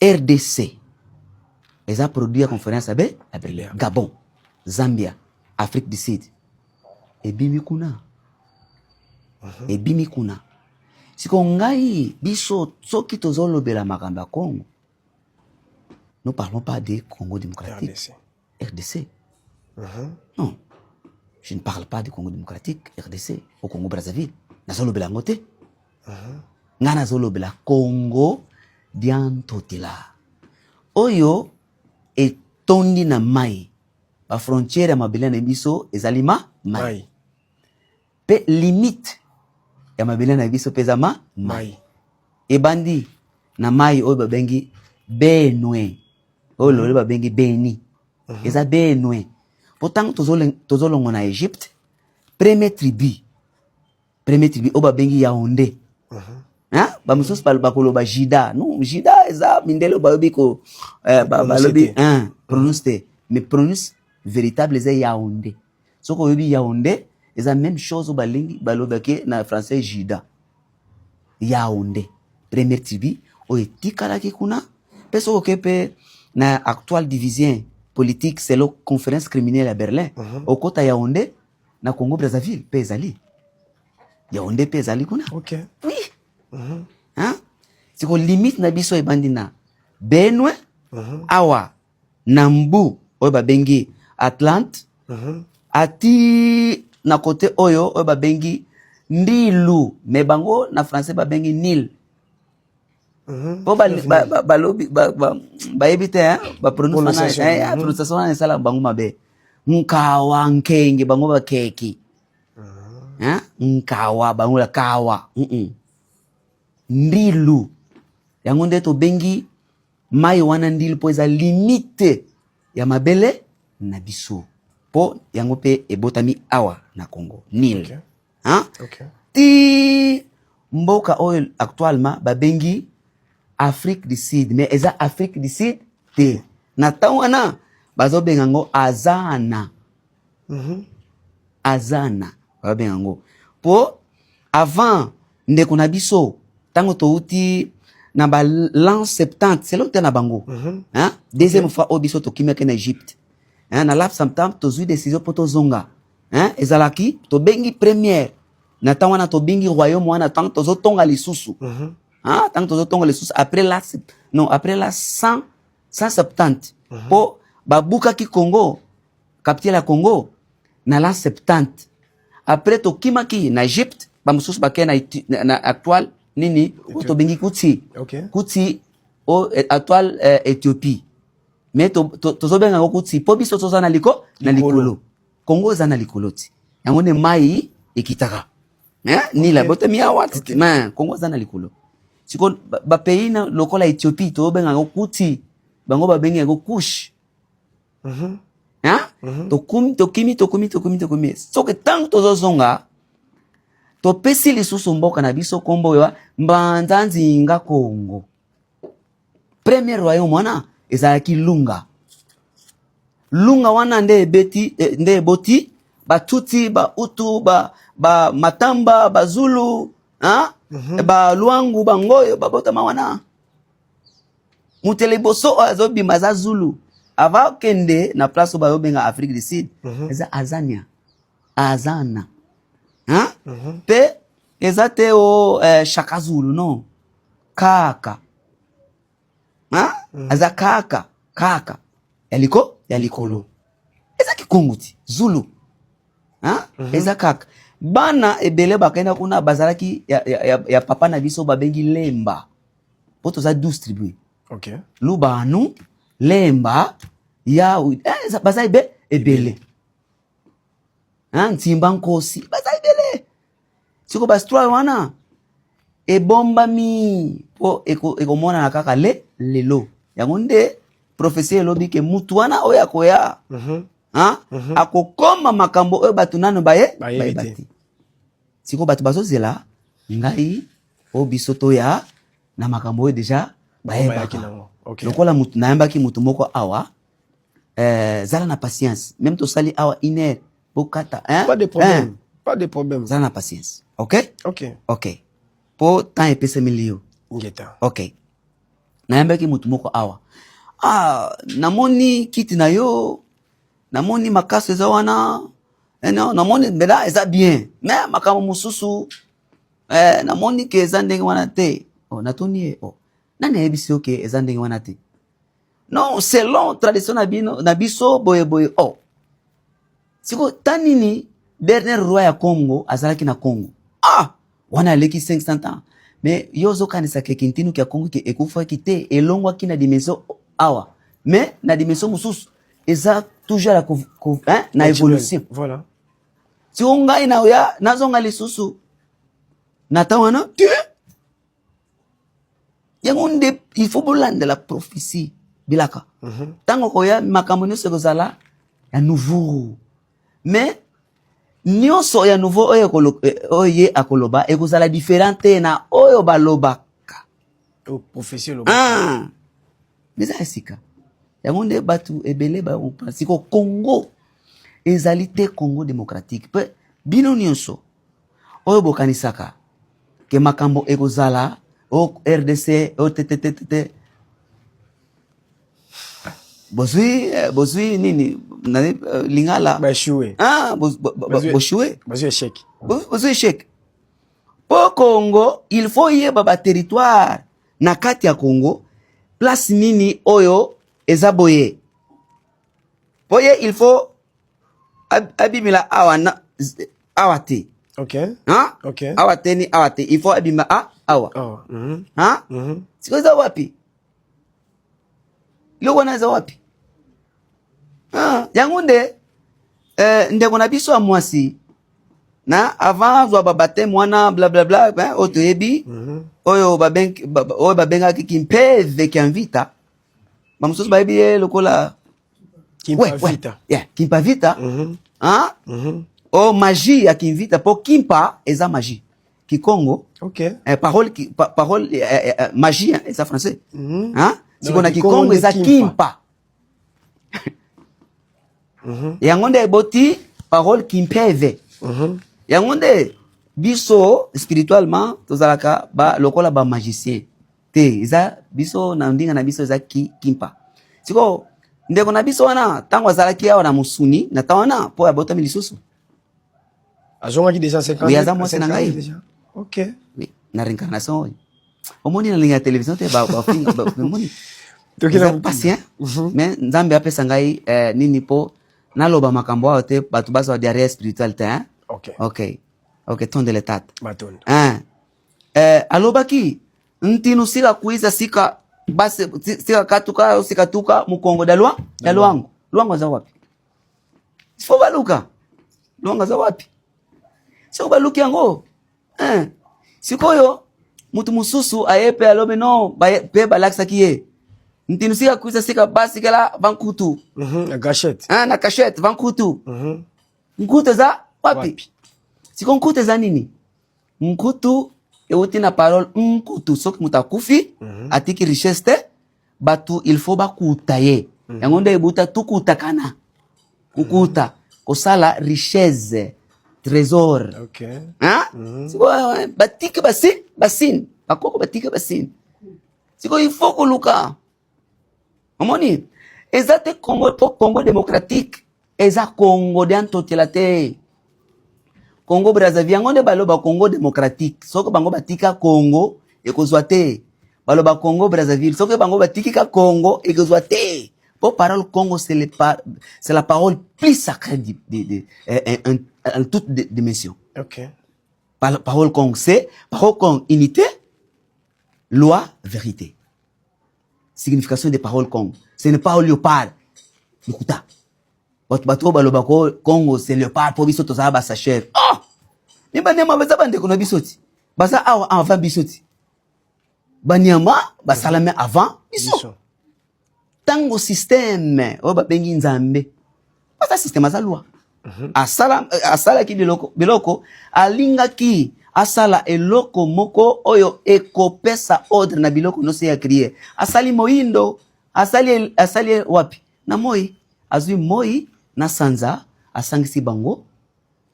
RDC eza produit ya conférence ya be ya Berlin. Gabon, Zambia, Afrique du Sud ebimi kuna, ebimi kuna. Siko ngai, biso soki tozolobela makambo ya Congo, nous parlons pas de Congo démocratique. RDC. RDC. Non, je ne parle pas du Congo démocratique, RDC, au Congo Brazzaville. Nazolobela yango te. Ngai nazolobela Congo Diantotela oyo etondi na mai. Bafrontière ya mabele na biso ezali ma mai. Mai. Mpe limite ya mabele na biso mpe eza ma mai. Mai. Ebandi na mai oyo babengi Benue, oyo lelo babengi Beni. Eza Benue mpo ntango tozolongwa na Egypte, premier tribu oyo babengi Yaonde. Hein? Bamosusu bakoloba Jida. Non, Jida eza mindele oyo bayobi ko prononce balobi te. Hein, prononce te, mais prononce véritable eza Yaonde. Soki oyebi Yaonde, eza même chose oyo balingi balobaki na français Jida. Yaonde, première tribu oyo etikalaki kuna. Mpe soki oke mpe na actuelle division politique selon conférence criminelle ya Berlin, okota Yaonde na Congo Brazzaville mpe ezali Yaonde, mpe ezali kuna. Oui. Hein? Siko limite na biso ebandi na Benue, awa na mbu oyo babengi Atlante, ati na kote oyo babengi Ndilu, me bango na français babengi Nil, mpo balobi bayebi te, hein? Baprononce wana. Prononciation. Prononciation wana esalaka bango mabe. Nkawa nkenge, bango bakeki, hein? Nkawa, bango ya kawa. Ndilu yango nde tobengi mai wana Ndilu, mpo eza limite ya mabele na biso, mpo yango mpe ebotami awa na Congo, Nil. Hein? Ti mboka oyo actuellement babengi Afrique du Sud, mais eza Afrique du Sud te. Na ntango wana bazobenga yango Azana. Azana babenga yango mpo avant ndeko na biso, ntango touti na ba l'an 70 selon te na bango, hein? Deuxième fois oyo biso tokimiaki na Égypte, hein? Na l'an 70 tozwi décision mpo tozonga, hein? Ezalaki tobengi première na ntango wana tobengi royaume wana. Ntango tozotonga lisusu, hein? Ntango tozotonga lisusu après la, non, après la 100 170, mpo babukaki Congo, capitale ya Congo na l'an 70. Après tokimaki na Égypte, bamosusu bakei na actual nini oyo tobengi Kuti. Kuti o actual Éthiopie, mais tozobenga yango Kuti mpo biso toza na likolo. Congo eza na likolo ti yango nde mai ekitaka, eh? Nila botami awa ti mais Congo eza na likolo. Siko bapays na lokola Éthiopie, tozobenga yango Kuti, bango babengi yango Kush. Hein? Tokumi, tokimi, tokumi, tokumi, tokumi. Soki ntango tozozonga, topesi lisusu mboka na biso nkombo oyo Mbanza Nzinga Kongo. Premier royaume wana ezalaki Lunga. Lunga wana nde ebeti, nde eboti Batuti, Bautu, ba Matamba, Bazulu, hein? Balwangu, bangoyo babotama wana. Moto ya liboso oyo azobima aza Zulu. Ava okende na place oyo bazobenga Afrique du Sud, eza Azania, Azana, hein? Mpe eza te o Shaka Zulu, non, kaka, hein? Aza kaka kaka ya likolo, eza kikongo ti Zulu, hein? Eza kaka bana ebele bakenda kuna, bazalaki ya papa na biso babengi Lemba, mpo toza 12 tribu. Lubanu, Lemba, ya baza ebele, hein? Ntimba, Nkosi, baza ebele. Siko bahistoire wana ebombami mpo ekomonana kaka lelo. Yango nde prophétie elobi ke mutu wana oyo akoya, hein? Akokoma makambo oyo bato nano baye bayebi bayeba te. Te. Sikoyo bato bazozela ngai oyo biso toya na makambo oyo deja bayaki bayebaka. Nango. Lokola mutu nayambaki mutu moko awa, zala na patience. Même tosali awa une heure, bokata, hein? Pas de problème. Hein? Pas de problème. Zala na patience, ok? Ok. Ok, mpo temps epesameli yo. Ngeta. Ok. Nayambaki motu moko awa. Ah, namoni kiti na yo, namoni makaso eza wana, eh, non, namoni mbela eza bien, mais makambo mosusu eh, namoni ke eza ndenge wana te. Oh, natuni ye, oh, nani ayebisi yo ke eza ndenge wana te? Non, selon tradition na bino na biso boye boye. Oh, siko ta nini dernier roi ya Congo azalaki na Congo? Ah, wana aleki 500 ans. Mais yo ozokanisa ke kintinu ya Congo ke ekufaki te, elongwaki na dimension awa, mais na dimension mosusu eza toujours ya hein, na évolution. Voilà. Siko ngai na oya nazonga lisusu na ntango wana te. Yango nde il faut bolandela prophétie bilaka. Ntango koya makambo nyonso ekozala ya nouveau, mais nyonso ya nouveau oyo oyo ye akoloba ekozala différent te na oyo balobaka. Oh, prophétie eloba. Ah, eza ya sika. Yango nde bato ebele bakomprendre siko Congo ezali te Congo démocratique. Mpe bino nyonso oyo bokanisaka ke makambo ekozala o RDC o ttttt, bozwi bozwi nini lingala? Baéchoué. Ah, boéchoué. Bazwi échec. Bozwi échec, mpo Congo il faut yeba baterritoire na kati ya Congo, place nini oyo eza boye, mpo ye il faut abimela awa na awa te. Hein? Ok. Awa te ni awa te, il faut abima a awa. Oh. Hein? Sikoyo eza wapi biloko wana, eza wapi? Ah, yango nde ndeko na biso ya mwasi na avant azwa babaptême wana, blablabla, oyo toyebi, oyo oyo babengaki Kimpeve Kiamvita, bamosusu bayebi ye lokola Kimpa Ouais. Vita. Yeah, Kimpa Vita. Hein? O magie ya Kimvita, mpo Kimpa eza magie Kikongo. Parole, parole magie, hein, eza français. Hein? Sikoyo na Kikongo Kikongo nde eza Kimpa. Kimpa. Yango nde eboti parole Kimpeve. Yango nde biso spirituellement tozalaka ba, lokola bamagicien te. Eza biso na ndinga na biso eza Kimpa. Sikoyo ndeko na biso wana, ntango azalaki awa na mosuni na ntango wana, mpo abotami lisusu. Azongaki déjà 50. Oui, aza mwasi na ngai. Déjà. Ok. Oui, na réincarnation oyo omoni nalinga ya télévision te, bafinga, omoni. Toki na eza pasi, hein? Mais Nzambe apesa ngai nini mpo naloba makambo awa te, bato bazwa diarrhée spirituelle te, hein? Ok. Ok, tondele tata. Matondo. Hein. Alobaki ntinu sika kuiza sika basi sika katuka sika tuka mukongo da lwa da lwango. Lwango aza wapi? Fo baluka lwango aza wapi. Siko baluki yango, hein. Sikoyo mutu mosusu aye mpe alobi non, mpe balakisaki ye ntinu sika kuiza sika basikela bankutu. Na gâchette. Hein, na cachette bankutu. Nkutu eza wapi? Wapi? Siko nkutu eza nini? Nkutu euti na parole nkutu. Soki moto akufi, atiki richesse te, bato il faut bakuta ye. Yango nde ebuta tukutakana, kukuta, kosala richesse, trésor. Hein? Sikoyo batiki basine, basine bakoko batiki basine. Sikoyo il faut koluka. Omoni, eza te Congo po Congo démocratique eza Congo de antotela te, Congo Brazzaville. Yango nde baloba Congo démocratique. Soki bango batika Congo, ekozwa te. Baloba Congo Brazzaville, soki bango batiki ka Congo, ekozwa te, po parole Congo, c'est la parole plus sacrée de, en toute dimension. Parole Congo, c'est parole Congo, unité, loi, vérité. Signification des paroles Congo, ce n'est pas au léopard lokuta. Bato oyo balobaka Congo c'est léopard, mpo biso tozala basachere. Oh, mi banyama baza bandeko na biso ti, baza awa avant biso ti. Banyama basalami avant biso. Biso. Ntango système oyo babengi Nzambe, aza système, aza loi, asala, asalaki biloko, alingaki asala eloko moko oyo ekopesa ordre na biloko nyonso ya créé. Asali moyindo, asali wapi? Na moi. Azwi moi na sanza, asangisi bango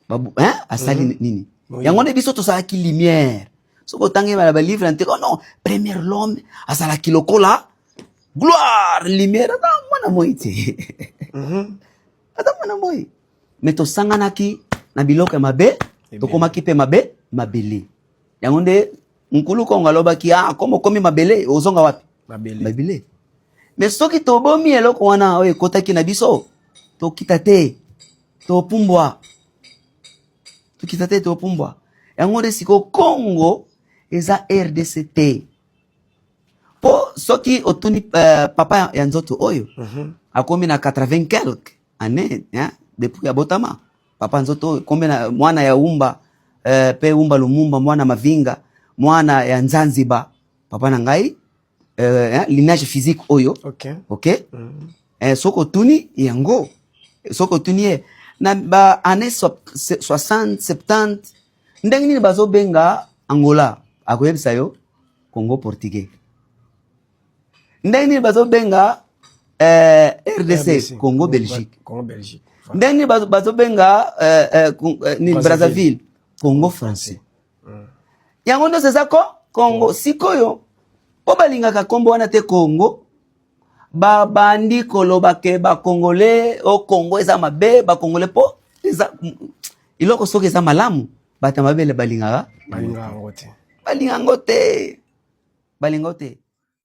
babu, hein? Asali nini? Moyindo. Yango nde biso tozalaki lumière. Soki otangi na balivre na te, oh non, premier l'homme azalaki lokola gloire, lumière, aza mwana moi te. Aza mwana moi, mais tosanganaki na biloko ya mabe, tokomaki mpe mabe, mabele. Yango nde Nkulu Kongo alobaki: "Ah, komo okomi mabele, ozonga wapi?" Mabele. Mabele. Mais soki tobomi eloko wana oyo ekotaki na biso, tokita te, topumbwa. Tokita te, topumbwa. Yango nde sikoyo Congo eza RDC te. Mpo soki otuni papa ya nzoto oyo akomi na 80 quelque année, hein, depuis abotama, papa nzoto oyo kombe na mwana ya Umba, pe Umba Lumumba, mwana Mavinga, mwana ya Nzanziba, papa na ngai, hein, lignage physique oyo. Ok, soki otuni yango, soki otuni ye na ba année 60, 70, ndenge nini bazobenga Angola, akoyebisa yo Congo portugais. Ndenge nini bazobenga RDC, RDC. Congo Belgique. Congo Belgique. Ndenge nini bazobenga nini, Brazzaville, Congo français. Yango nyonso eza ko Congo. Sikoyo mpo balingaka nkombo wana te, Congo, babandi koloba ke Bakongole o Congo eza mabe, Bakongole, mpo eza eloko soki eza malamu, bato ya mabele balingaka Balingaka yango te. Balinga yango te, balinga te.